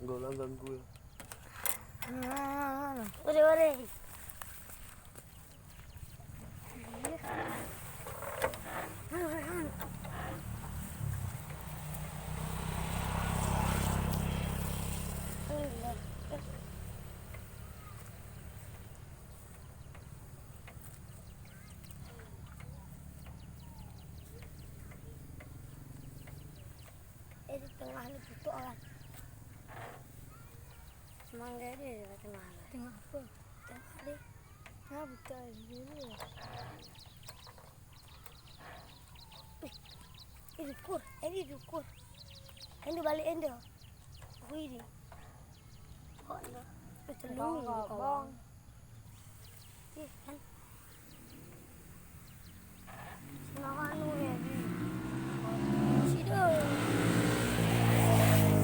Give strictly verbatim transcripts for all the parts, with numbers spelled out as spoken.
Golang ganggu ya. Ore, ore. Eri tengah ni putu awan. Semangga eri tengah ni. Tengah apa? Tengah ni. Nah, putu awan ni. Eri dukur, eri dukur. Eri balik eri. Wih ni. Kok ni? Betul ni, bang. Ih, kan. Sina anu ya, ni. Sido.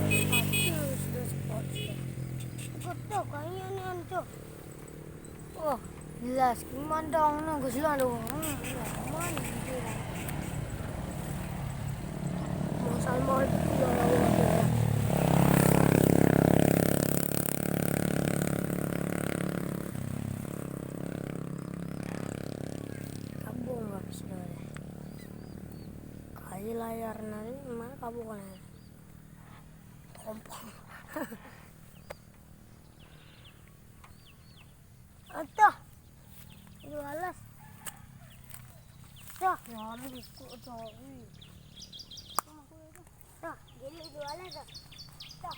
Sido sport, sido. Betul, kayaknya ni, anco. Oh, jelas. Mandang ni, gua sila tu. Hmm, ya, mana ni dia? Mau salmon, ya, ya, ya. Kabung lah, saudara. Kaji layar ni, mana kabung kan? Kompong. Ata. Itu alas. Ata. Ya, ni ikut tu. Ata, jadi itu alas, ata. Ata.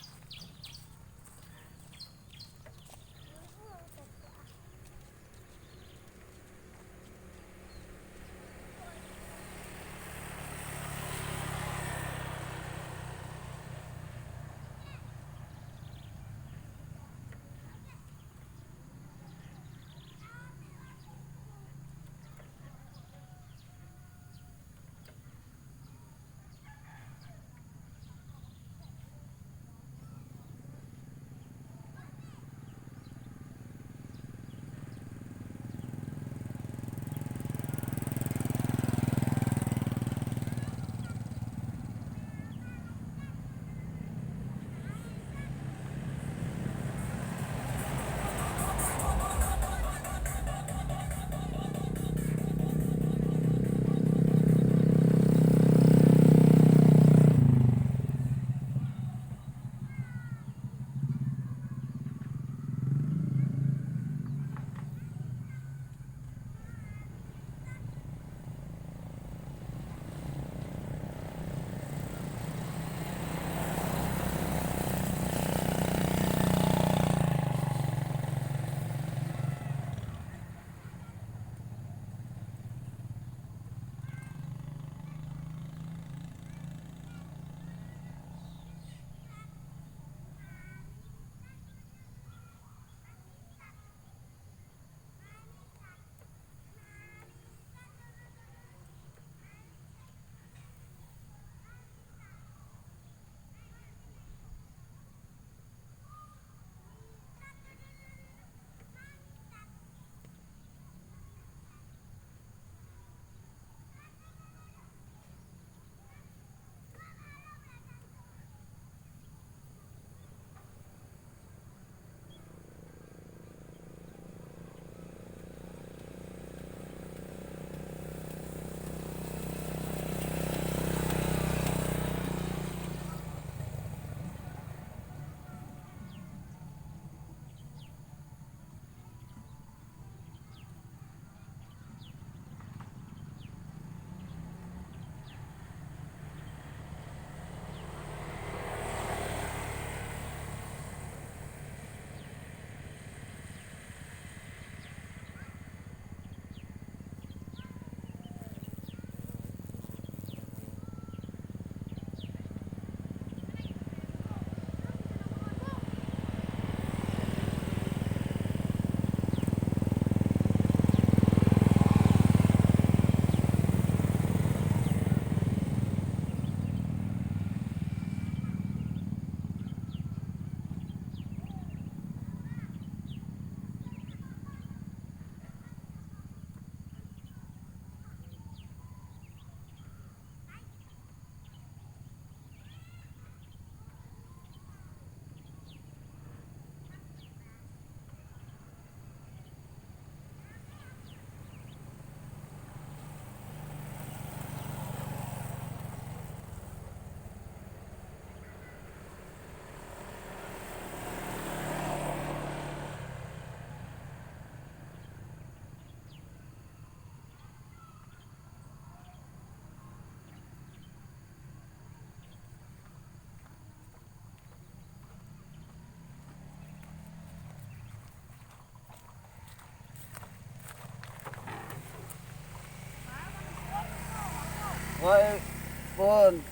Oi, pun.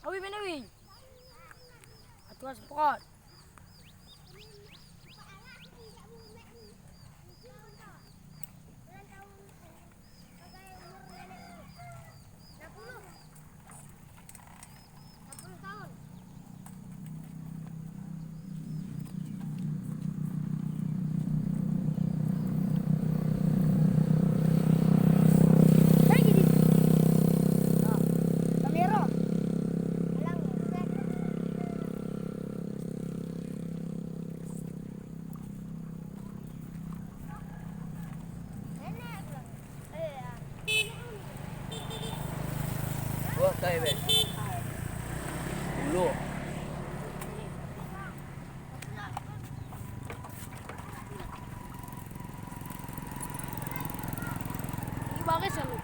Awi, men awi. Atu as pokot. Wah, kai be. Ulo. Iba ke sen